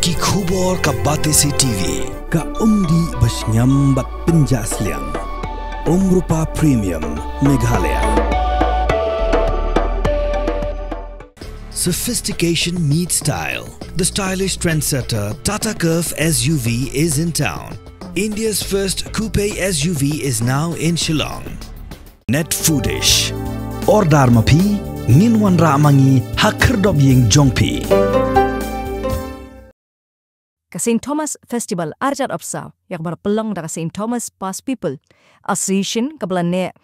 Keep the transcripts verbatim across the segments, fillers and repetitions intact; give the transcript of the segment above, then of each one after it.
Ki khubor ka Batesi T V. Ka umdih ba shngiam bad pynjah sliang. Umrupa Premium Meghalaya. Sophistication meets style. The stylish trendsetter Tata Curvv S U V is in town. India's first coupe S U V is now in Shillong. Net Foodish. Order ma phi, ngin wanrah ma ngi ha khyrdop ïing jong phi. Ka Saint Thomas Festival arhajar arphew saw, ïa kaba la pynlong da ka Saint Thomas Pass People Association, kaba la neh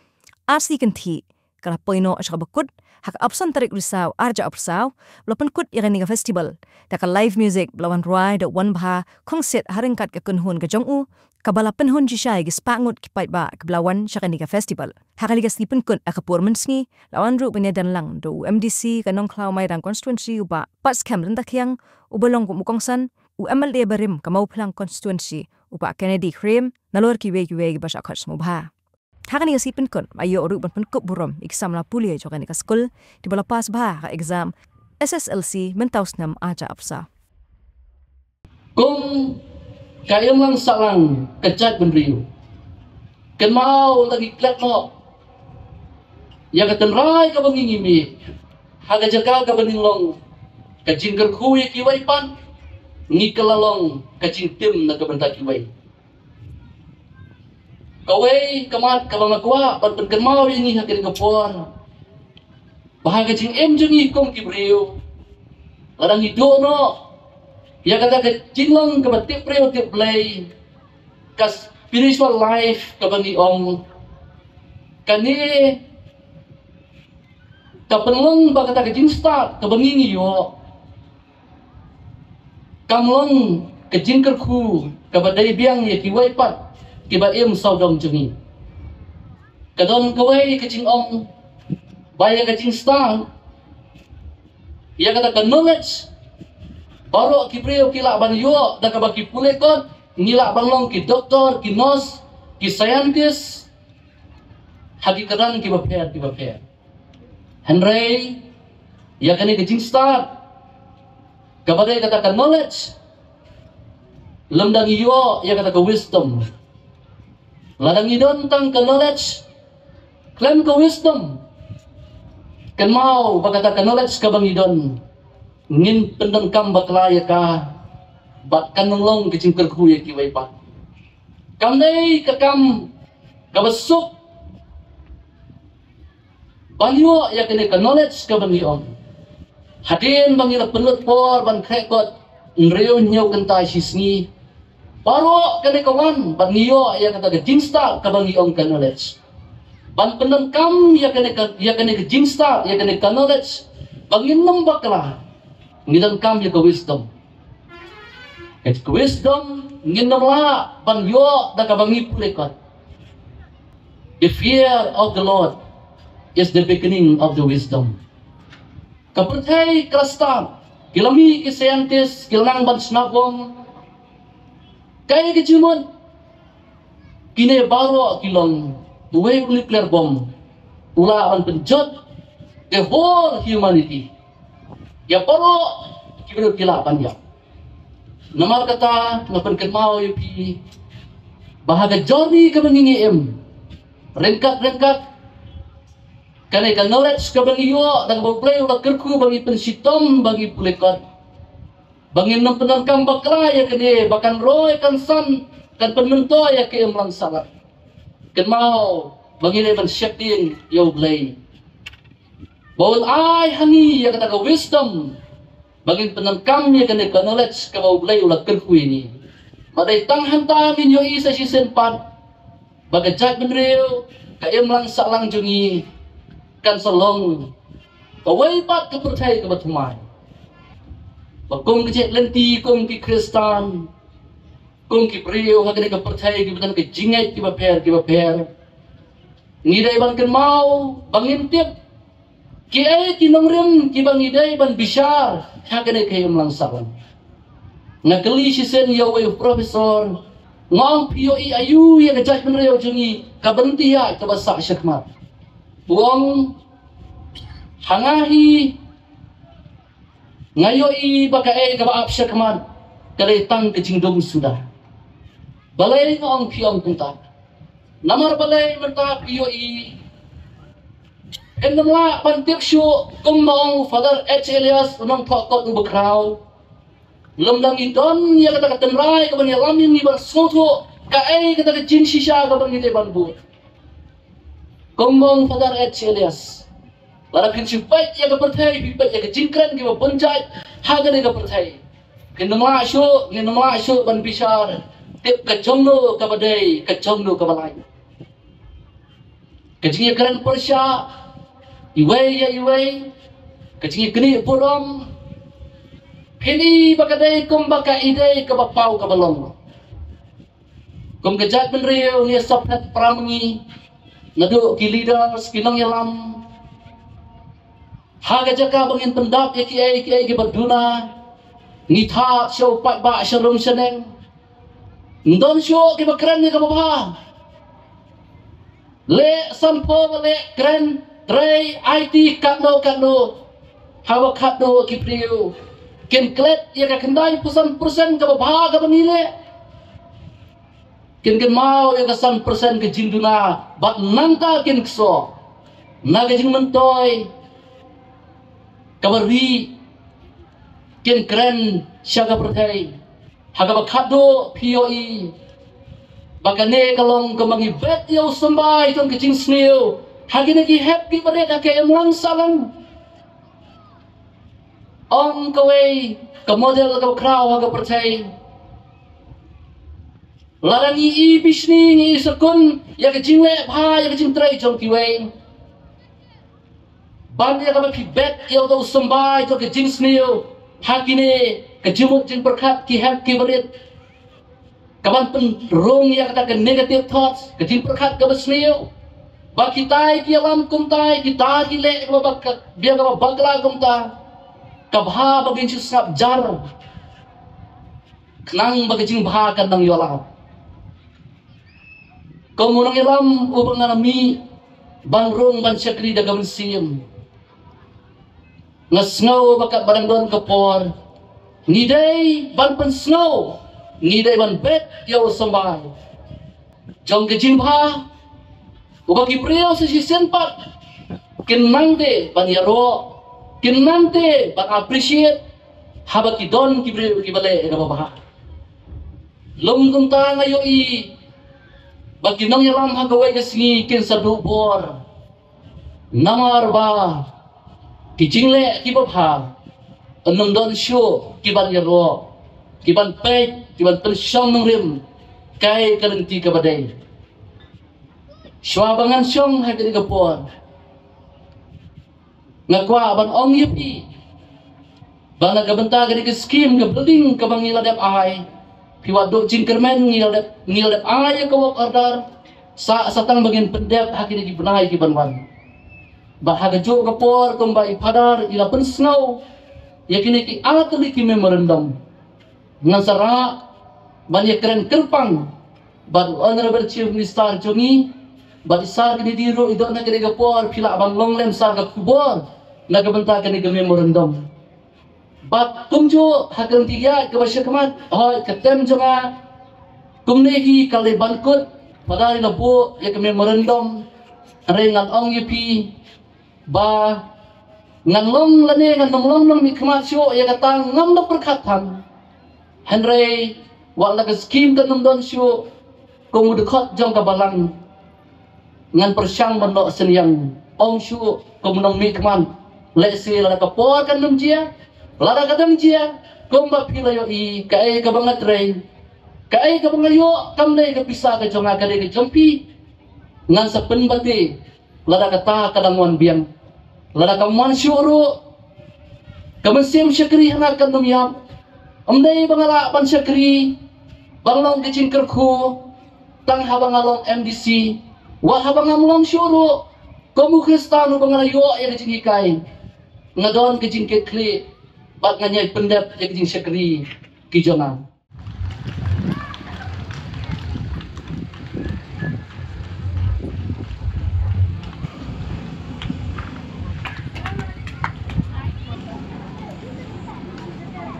ar sngi kynthih, ka la poi noh sha kaba kut ha ka arphew san tarik Risaw arhajar arphew saw, ba la pynkut ïa kane ka festival da ka live music ba la wanrwai da u Wanbha Khongsiat ha ryngkat ka kynhun ka jong u, kaba la pynhun shisha ïa ki spah ngut ki paidbah kiba la wan sha kane ka festival. Ha kane ka sngi pynkut ha ka por mynsngi, la wan ruh ban ïadon lang da u M D C ka Nongkhlaw Mairang Constituency, u Bah Batskhem Ryntakhiang, uba long kum u kongsan, u M L A barim ka Mawphlang Constituency, u Bah Kennedy Khrem, nalor kiwei kiwei kiba shah khot sngewbha. Ha kane ka sngi pynkut, la ïoh ruh ban pynkup burom ïa ki samla pule jong kane ka skul, kiba la pass bha ha ka exam S S L C mynta u snem arhajar arphew saw. Kum ka imlang sahlang ka jaitbynriew, kynmaw lada ngi klet noh ïa ka tynrai kaba ngi, ngi mih, ha ka jaka kaba ngin long ka jingkyrkhu ïa kiwei pat, ngi kylla long ka jingtim na ka bynta kiwei. Kawei ka mat kaba nga kwah ban pynkynmaw ïa ngi ha kane ka por, ba ha ka jingim jong ngi kum ki briew, lada ngi duh noh ïa kata ka jinglong kaba tip briew tip Blei, ka spiritual life kaba ngi ong, kane ka pynlong ba kata ka jingstad kaba ngi, ngi ïoh kam long ka jingkyrkhu kaba dei biang ïa kiwei pat kiba im sawdong jong ngi. Ka don kawei ka jingong ba ïa ka jingstad, ïa kata ka knowledge, baroh ki briew ki lah ban ïoh da kaba ki pule kot, ngi lah ban long ki doktor, ki nurse, ki scientist, ha ki kyrdan kiba pher kiba pher. Hynrei ïa kane ka jingstad, kaba dei kata ka knowledge, lymda ngi ïoh ïa kata ka wisdom. Lada ngi don tang ka knowledge khlem ka wisdom, kynmaw ba kata ka knowledge kaba ngi don, ngin pyndonkam bakla ïa ka, bad kan ym long ka jingkyrkhu ïa kiwei pat. Kam dei ka kam kaba suk ban ïoh ïa kane ka knowledge kaba ngi ong. Hadien ba ngi la pynlut por ban khreh kot hynriew hynñiew kynta shisngi, baroh kane ka wan ban ngi ïoh ïa kata ka jingstad kaba ngi ong ka knowledge. Ban pyndonkam ïa kane ka, ïa kane ka jingstad, ïa kane ka knowledge, ba ngin ym bakla, ngi donkam ïa ka wisdom. Ka wisdom ngin ym lah ban ïoh da kaba ngi pule kot. The fear of the Lord is the beginning of the wisdom. Ka pyrthei ka la stad, ki la mih ki scientist, ki la nang ban shna bom. Kaei ka jingmut? Kine baroh ki long, uwei u nuclear bomb u lah ban pynjot the whole humanity. Ïa baroh ki briew ki lah ban ïap. Namar kata nga pynkynmaw ïa phi ba ha ka journey kaba ngi, ngi im, ryngkat ryngkat kane ka knowledge kaba ngi ïoh da kaba U Blei u la kyrkhu ba ngi pynshitom, ba ngi pule kot, ba ngin ym pyndonkam bakla ïa kane, ba kan roi kan san, kan pynmyntoi ïa ka imlang sahlang. Kynmaw ba ngi dei ban sheptieng ïa U Blei ba un ai ha ngi ïa kata ka wisdom ba ngin pyndonkam ïa kane ka knowledge kaba U Blei u la kyrkhu ïa ngi. Ba dei tang hangta ngin ïohi sa shisien pat ba ka jaitbynriew, ka imlang sahlang jong ngi kan sa long kawei pat ka pyrthei kaba thymmai. Ba kum ka jait lynti, kum ki Khristan, kum ki briew ha kane ka pyrthei kiba don ka jingngeit kiba pher kiba pher, ngi dei ban kynmaw ba ngin tip kiei ki nongrim kiba ngi dei ban bishar ha kane ka imlang sahlang. Nga kylli shisien ïa uwei u professor, nga ong, phi ïohi aïu ïa ka jaitbynriew jong ngi kaba ngi ïa kaba sah shakhmat? U ong, ha nga hi nga ïohi ba kaei kaba ap shakhmat ka dei tang ka jingdum suda. Balei nga ong phi ong kumta? Namar balei mynta phi ïohi, phin ym lah ban tip shuh kumba ong Father H Elias u nongthoh kot uba khraw. Lymda ngi don ïa kata ka tynrai kaban ïalam ïa ngi ban sngewthuh kaei kata ka jingshisha kaban ngi dei ban bud. Kumba ong Father H Elias, lada phin shu peit ïa ka pyrthei, phi peit ïa ka jingkren kiba bun jait ha kane ka pyrthei, phin ym lah shuh, phin ym lah shuh ban bishar tip ka jong no kaba dei, ka jong no kaba lain. Ka jingïakren pyrshah iwei ïa iwei, ka jingïaknieh burom, phin i ba ka dei kumba ka i dei kaba paw kaba long. Kum ka jaitbynriew ngi sophet para ma ngi, naduh ki leaders, ki nongïalam, ha ka jaka ba ngin pyndap ïa kiei kiei kiba duna, ngi thad sha u paidbah sha rum sha neng. Ym don shuh kiba kren ïa kaba bha. Leh sanphew ba leh, kren, trei, aiti katno katno, haba khatduh ki briew kin klet ïa ka khyndai phew san percent kaba bha kaba ngi leh. Kin kynmaw ïa ka san percent ka jingduna bad nangta kin kso na ka jingmyntoi kaba ri, kin kren sha ka pyrthei. Ha kaba khatduh phi ïohi ba kane ka long kaba ngi bet ïa u symbai jong ka jingsniew ha kine ki hep kiba rit ha ka imlang sahlang. Ong kawei ka model kaba khraw ha ka pyrthei, lada ngi i bishni, ngi i sakun ïa ka jingleh bha, ïa ka jingtrei jong kiwei, ban ïa kaba phi bet ïa uta u symbai jong ka jingsniew ha kine ka jingmut jingpyrkhat ki hep kiba rit, kaban pynrung ïa kata ka negative thoughts, ka jingpyrkhat kaba sniew, ba kitai ki ïalam kumtai, kita ki leh kaba bak, bia kaba bakla kumta, ka bha ba ngin shu sngap jar, khnang ba ka jingbha kan nang ïoh lad. Kum u nongïalam uba nga la mih ban rung ban shakri da ka mynsiem, nga sngew ba katba dang don ka por, ngi dei ban pynsngew, ngi dei ban bet ïa u symbai jong ka jingbha, uba ki briew sa shisien pat kin nang te ban ïaroh, kin nang te ban appreciate haba ki don ki briew kiba leh ïa kaba bha. Lym kumta nga ïohi ba ki nongïalam ha kawei ka sngi kin sa duh bor, namar ba ki jingleh kiba bha yn ym don shuh kiban ïaroh, kiban peit, kiban pynshong nongrim kaei ka lynti kaba dei. Shuwa ba ngan shong ha kane ka por, nga kwah ban ong ïa phi ba na ka bynta kane ka skim ka building kaba ngi la dep ai, phi wat duh jingkyrmen, ngi la dep, ngi la dep ai ïa ka work order, sa, sa tang ba ngin pyndep ha kine ki bnai kiban wan. Ba ha kajuh ka por kumba i Phadar i la pynsngew ïa kine ki artylli ki memorandum, ngan sa rah ban ïakren kyrpang bad u Honorable Chief Minister jong ngi, bad i Sir Kennedy ruh i don ha kane ka por, phi lah ban long lem Sir ka khubor na ka bynta kane ka memorandum. Bad kumjuh ha ka lynti ïaid kaba sha khmat, hooid ka term jong nga kumne hi ka la dei ban kut, Phadar i la buh ïa ka memorandum, hynrei ngan ong ïa phi ba ngan long lane ngan ym long nongmihkhmat shuh ïa kata ngam da pyrkhat than. Hynrei wat la ka skim kan ym don shuh kum u dkhot jong ka balang, ngan pyrshang ban noh synñiang, ym shuh kum u nongmihkhmat. Lehse lada ka por kan ym jia, lada ka dang jia, kumba phi la ïohi, kaei kaba nga trei, kaei kaba nga ïoh, kam dei ka pisa ka jong nga, ka dei ka jong phi. Ngan sa pynbeit lada kata ka dang wan biang. Lada kam wan shuh ruh, ka mynsiem shakri ha nga kan ym ïap. Ym dei ba nga lah ban shakri, ban long ka jingkyrkhu tang haba nga long M D C. Wat haba ngam long shuh ruh, kum u Khristan uba nga la ïoh ïa ka jinghikai, nga don ka jingkitkhlieh bad nga ñiah pyndep ïa ka jingshakri ki jong nga.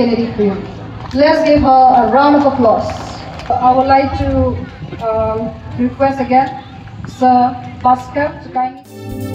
Kennedy Pua. Let's give her a round of applause. I would like to um, request again Sir Bhaskar to kindly